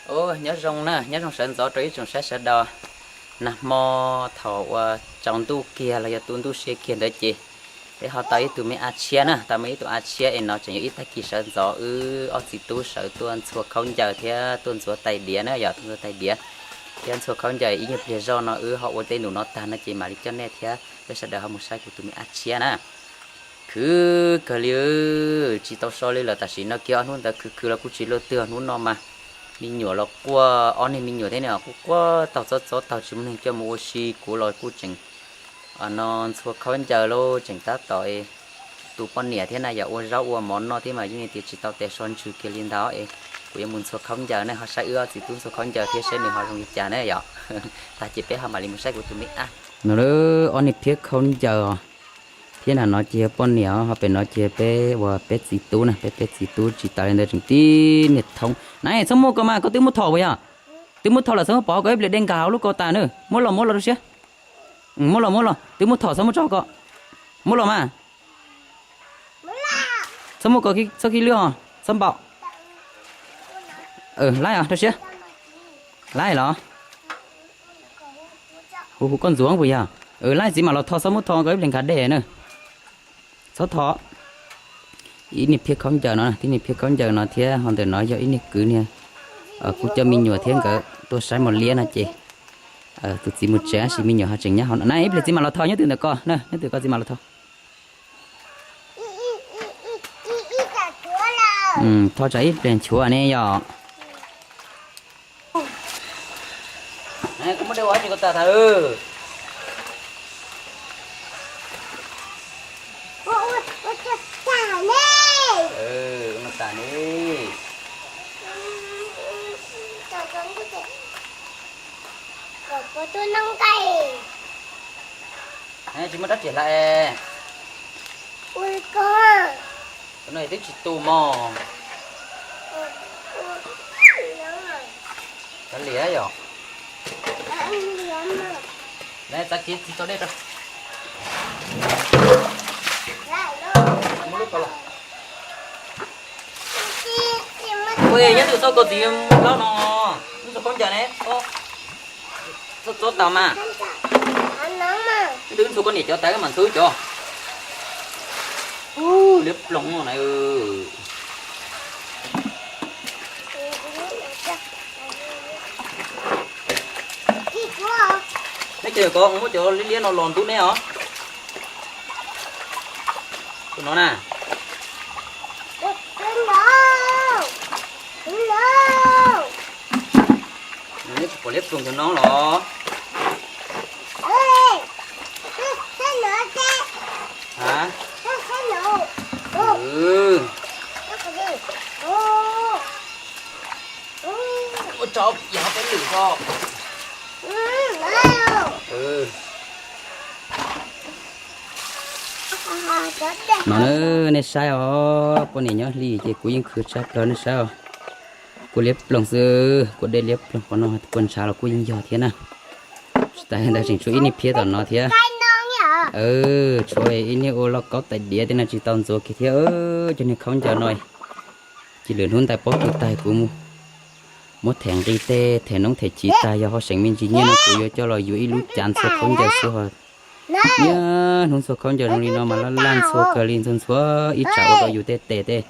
Ua nyob zoo na, nyob zoo sawv ntxov rau ib tsoom saib sawv daws. Nag hmo thaum uas tsaus ntuj kiag los yog tu ntuj sia kiag ntawd ces peb ho tau ib tug me ab tshiab na, tau me ib tug ab tshiab es no tseem yog ib tag kis sawv ntxov wb ob txiv tub sawv tuaj ntxhua khaub ncaws thiab tuaj ntxuav tais diav na, yog tuaj ntxuav tais diav thiab ntxhua khaub ncaws ib nyuag pliag zog no wb ho ua tej num no tag no ces mam li coj nej thiab peb sawv daws ho mus saib kuv tus me ab tshiab na. Khwv kawg li, tsis tau so li lawm, tam sim no kiag ob hnub ntawd khwv khwv los kuj tsis luaj twg, hnub no mas me nyuam los quaj, ob niag me nyuam thiab ne quaj quaj taug txob txob taug tsis muaj neeg coj mus ua si, kuv los kuj tseem no ntxhua khaub ncaws lauj, tseem tab tom tu poj niam thiab na, yog ua zaub ua mov noj thiab mas yeej tias tsis tau tes so ntsws kiag li ntawd es kuv yuav mus ntxhua khaub ncaws ne, ho saib wb ob txiv tub ntxhua khaub ncaws thiab saib nws ho zoo li cas na yom. Tag ces peb ho mam li mus saib kuv tus me ab no. Ob niag phiab khaub ncaws thiab na, no ces yog poj niam, ho pem no ces yog peb uas peb txiv tub na, peb peb txiv tub tsis tas li ntawd tseem tib niag thoob na. Txhob muaj ko mas, koj twb muab thom puas yog? Twb muab thom lawm txhob muab pov ko, ib pliag dej nkag hauv lub ko tas na. Muab los muab los rau siab. Muab los muab los, twb muab thom txhob muab tso ko. Muab los mas. Txhob muab ko, txhob khib lwb os, txhob npaum. Laib os, rau siab. Laib los? Hu hu koj ntxuav puas yog? Laib txiv mam los tho, txhob muab tho ko ib pliag nkag dej na. Txhob tho. Ib niag phiab khaub ncaws no, tib niag phiab khaub ncaws no thiab ho ntawm no yog ib niag kwv niag kuj coj me nyuam thiab nkawd tuaj saib mos liab no ces tus txiv mus tsev tab sis me nyuam ho tseem nyob hauv no na. Ib pliag txiv mam los tho, nyob twj ntawm ko na, nyob twj ntawm ko txiv mam los tho. Tho tsam ib pliag nchuav ne yom. Kuv muab dej ua tsis ko tas tas. Ua tas ne. Tsis muaj rab riam hlais. Tus no twb tsis tu mog. Kav liam yom. Txav kiv txiv tso dej rau. Muab lub ko los. Ua nyob twg txhob ko txiv mus plaub no. Ntxhua khaub ncaws ne. Txhob txob tau mas. Twb ntxhua koj niam cov tas mam ntxhua wb cov. Liab ploog no na. Neb ces ko muab cov liab liab no los ntub neb os. Tus no na. Neb tsis pom liab ploog cov no los? Ua tso yog peb lwm so. No nej saib os, poj niam nyob hli ces kuv yeej khwv tshaj plaws nej saib os. Kua liab ploog xwb, kua dej liab ploog qhov no, kua ntshav los kuj yeej yog thiab na. Tsis tas li ntawd tseem tshuav ib niag phiab tom no thiab. Tshuav ib niag ua lauj kaub tais diav tej no tsis tau ntxuav kiag thiab. Cov niag khaub ncaws no ces lwm hnub ntais pob kws tag kuv muab them nqi tej, them noob them chiv tag yog ho seem me ntsis nyiaj no kuv yuav coj los yuav ib lub cav ntxhua khaub ncaws xwb ho. Niaj hnub ntxhua khaub ncaws zoo li no mas laj laj ntxhua kawg li, ntxhua ntxhua ib tsam ua rau yus tej tes tej.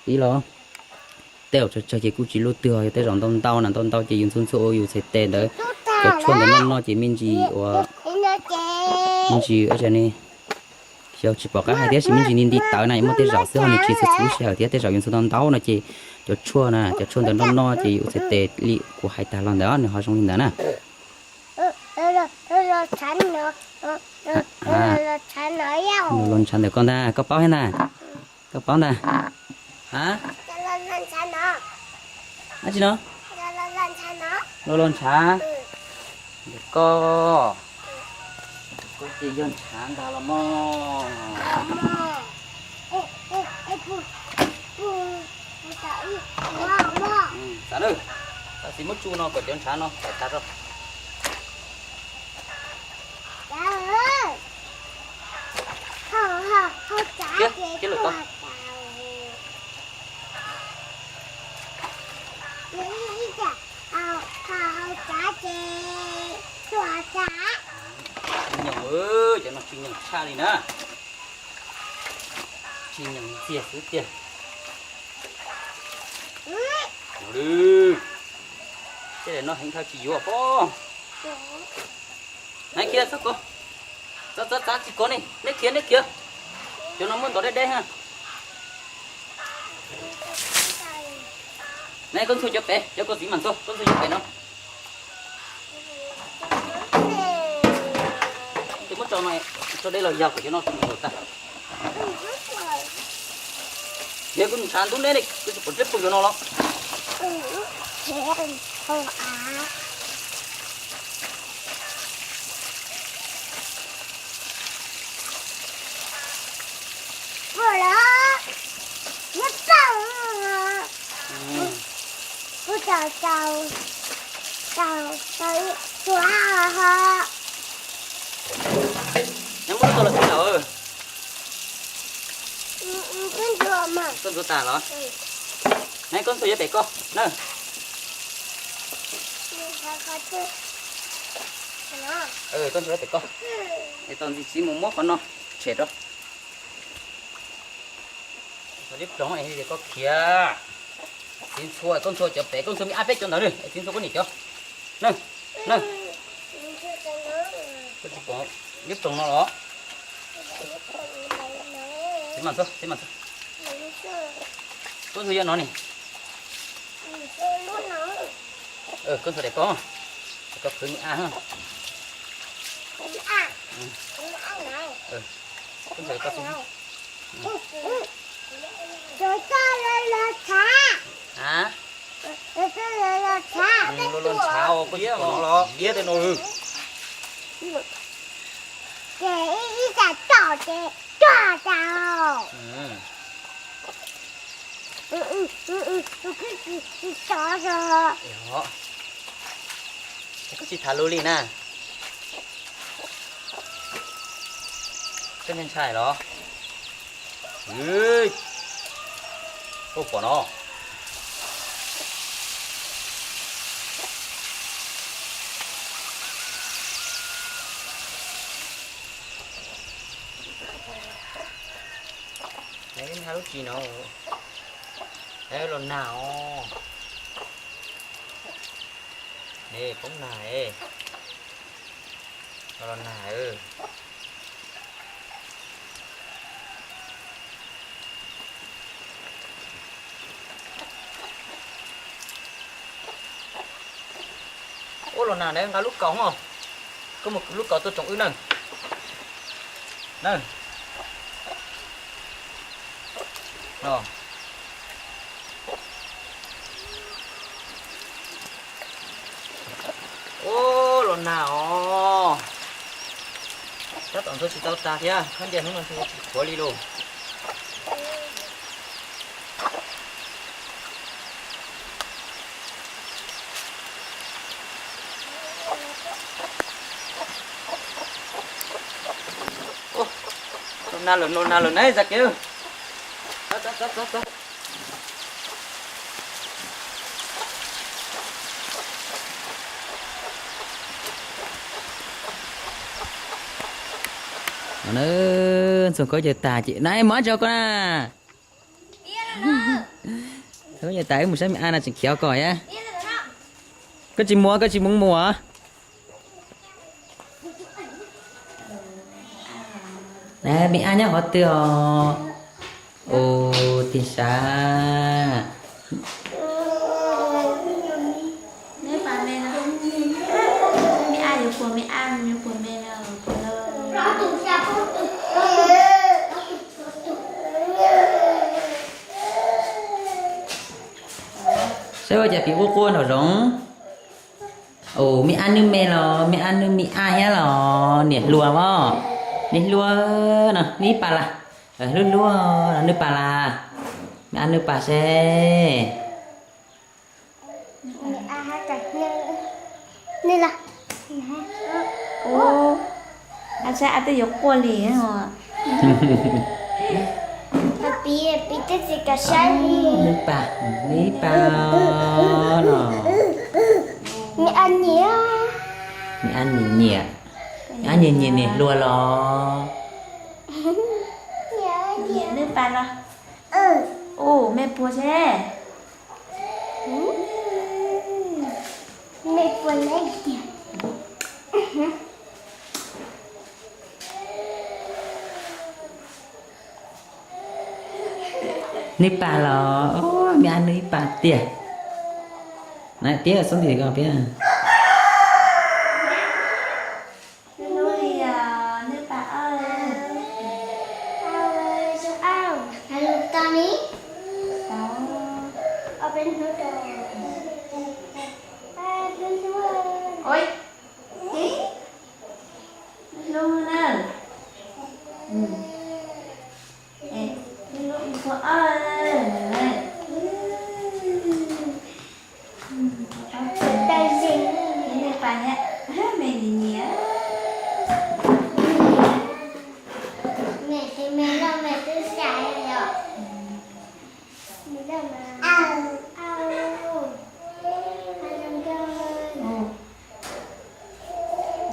Pib los. Tej zaum tsawg tsawg ces kuj tsis luaj twg, yog tej zaum ntau ntau na, ntau ntau ces yus ntxhua ntxhua ua yus txhais tes ntawd. Cov tshuaj ntawd noj noj ces me ntsis ua, me ntsis ne, xyov tsis pom qab hais thiab sis me ntsis nti nti tawv na, muaj tej zaum xwb ho nws tsis txhua txhua lub sij hawm thiab, tej zaum yus ntxhua ntau ntau no ces cov tshuaj na, cov tshuaj ntawd noj noj ces yus txhais tes li kuv hais tag los ntawd, nws ho zoo li ntawd na. Los ntshav ntawm koj ntag, koj paub thiab ntag. Koj paub ntag. A, dab tsi no? Los los ntshav. Ntawm koj, koj ces yog ntshav ntag los mog. Xav na, tab sis muab tsu no kom cov ntshav no tawm tas rau. Cia, cia lawm tau. Cov no tsis nyeem tshaj li na. Tsis nyeem ntxiag xwb tiag. Tej daim no heev dhau tsis yuav pob. Neb khiav txhob kov. Txav txav txav tsis kov ne, neb khiav neb khiav. Cov no muaj ntov deb deb ha. Neb koj ntxhua cov pem, cov koj txiv mam ntxhua, koj ntxhua cov pem no. Ces muab tso no, tso dej los yog kom cov no mus tag. Yog kuv ntshav ntub neb ne, kuv tsis pom dleb pug cov no los. Neb muab tau los tsis tau? Koj ntxuav tas los? Neb koj ntxuav yuav pem koj na. Koj ntxuav yuav pem koj. Es tau ntxim txiv mus muab qhov no tshem rau. Liab ploog es koj khiav. Txiv ntxhua, koj ntxhua cov pem, koj ntxhua me ab peb cov ntawd na, es txiv ntxhua koj niam cov. Na, na. Koj tsis pom liab ploog no los? Txiv mam ntxhua, txiv mam ntxhua. Koj ntxhua yog no ne. Koj ntxhua daim koj, koj khwv me ab. Koj ntxhua koj xwb. Luag luag ntshav, koj tsis pom no los, liab tej no. Ces ib, ib tas tom ces tuag tas. Ces koj tsis tham lus li na. Koj ntshai ntshai los? Koj pom no. Neb nqa lub tsis no. Los nag os. Neb poob nag. Los nag. Ua los nag na, nqa lub kaus os. Koj mus kwv lub kaus tuaj tsoom wb na. Na. Ua los nag os. Tab tom ntxuav tsis tau tag thiab, khab ncaws hnub no tsis qhuav li lauj. Los nag lawm, los nag lawm na Zaj Kev. Ntxuag khaub ncaws tag ces na, muab tso koj na. Khaub ncaws tag wb mus saib me ab no tseem khiav koj thiab. Koj tsis mus, koj tsis mus mus. Me ab nyob qhov twg os? Ua tiag sav. Saib ua cas pim quaj quaj nraum zoov. Ua me ab nws me los me ab nws me ab thiab los niam hluas os. Niam hluas no nws ib pas las. Hlub hlub no nws pas las. Me ab nws pas seb. Ab saib ab twb yuav quaj li. Nws pas, nws ib pas no. Me ab nyiam, me ab nyiam nyiam. Nyiam nyiam niam hluas los? Nyiam nwj pas los? Ua, mej puag seb. Mej puag na tiag. Nwj pas los? Mej ab nwj ib pas tiag. Na, peb xub ntim ko peb. Hnub li, nwj pas ob. Hnub li. Ob peb hnub rau. Ua, hlub na. Hlub ib puag ob. Tau zeeg, me nyiam nyiam. Me, me loj me twb xya yom. Me loj mas, au, au, au.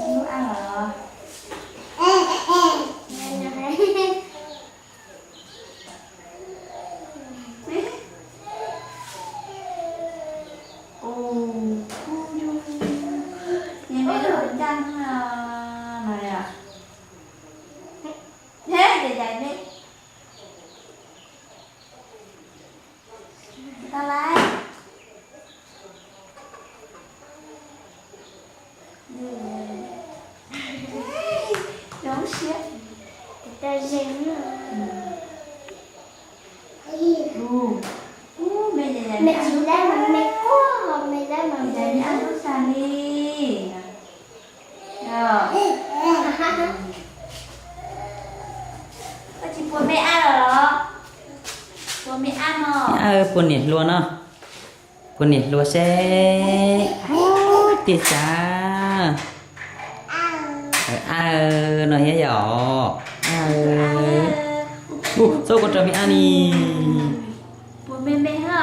Lub ab los? Ua, kuj yog, nws me lub hauv ncaj no no yom. He, yam yam me. Tau lawm. Zoo siab. Tau zeeg. Me tsis lab mas me quaj, me lab mas me lub xas li. Koj tsis puag me ab los? Puag me ab no. Puag niam hluas no. Puag niam hluas seb. Tiag cas. Ab no thiab yom. Ab. Txhob kua rau me ab ni. Puag me me ho.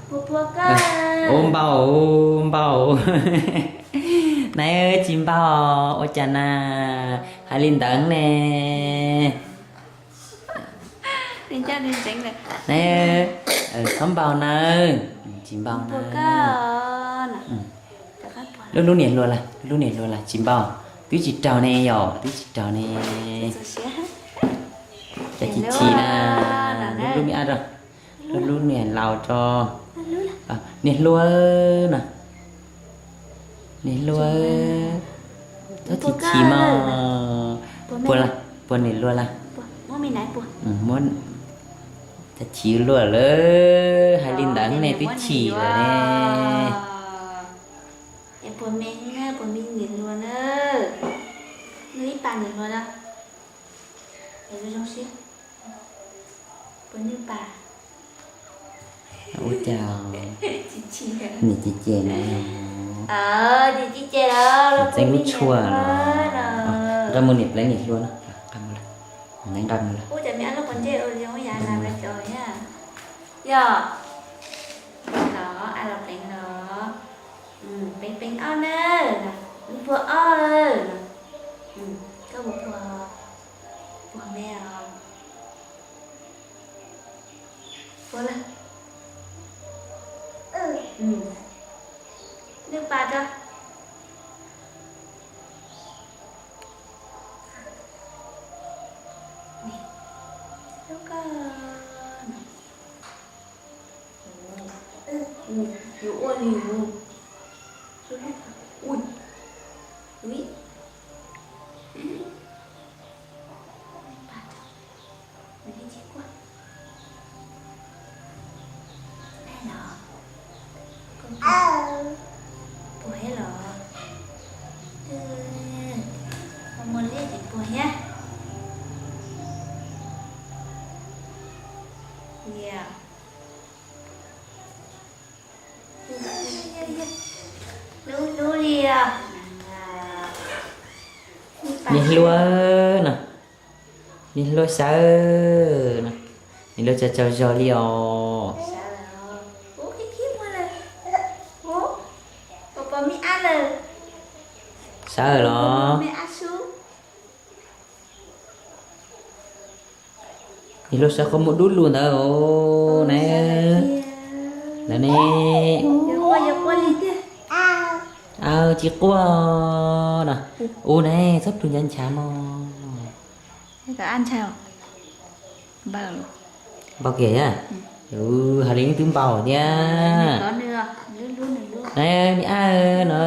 Puag puag koj. Ua npau, npau. Nais, tsis npau, ua cas na, hais li ntawd ne. Nais, txhob npau na, tsis npau na. Lub lub niam hluas lawm, lub lub niam hluas lawm, tsis npau, twb tsis raug ne yom, twb tsis raug ne. Cas chim chim na, lub lub me ab rau, lub lub niam laus rau, niam hluas na. Niam hluas, txhob chim chim mog. Puag, puag niam hluas lawm. Muab, cas chim luaj lawm, hais li ntawd ne twb chim lawm ne. Es puag me, puag me niam hluas na. Nws ib pas niam hluas na. Es zoo siab. Puag nwj pas. Ua cas niam ces ces na. Ces ces los txeeb lub tshuaj los. Nqa mus niam pleev niam hluas na. Nqa mus lawm. Ua cas me ab lub qhov ntsej ua li ua yam na cov thiab. Yog. Los, ab los pleev los. Pleev pleev ob na. Puag ob. Koj puas puag? Puag me os. Puag lawm. Nwj pas rau. Hlub koj. Yuav ua li ua. Ui, ui. Puag thiab los? Muaj liab ces puag thiab. Hlub hlub li os. Niam hluas no, niam hluas sawv no, niam hluas tsaug tsaug zog li os. Sawv los? Niam hluas sawv qhov muag dub lug ntawd ne. Ntawd ne. Aw, tsis quaj no. Ua ne, txhob plhws nchav nchav mog. Npau kiag a. Hais li twb npau thiab. Me ab no,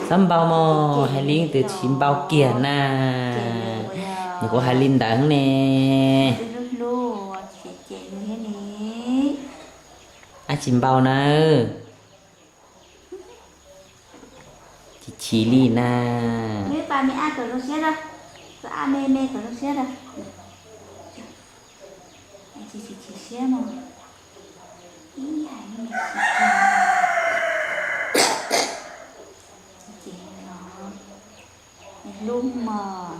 txhob npau mog, hais li twb tsis npau kiag na. Nws kuv hais li ntawd ne. Ab tsis npau na. Tsis chim li na. Ab me me kom zoo siab. Tsis chim siab mog. Ib hais me ces no, hlub mog.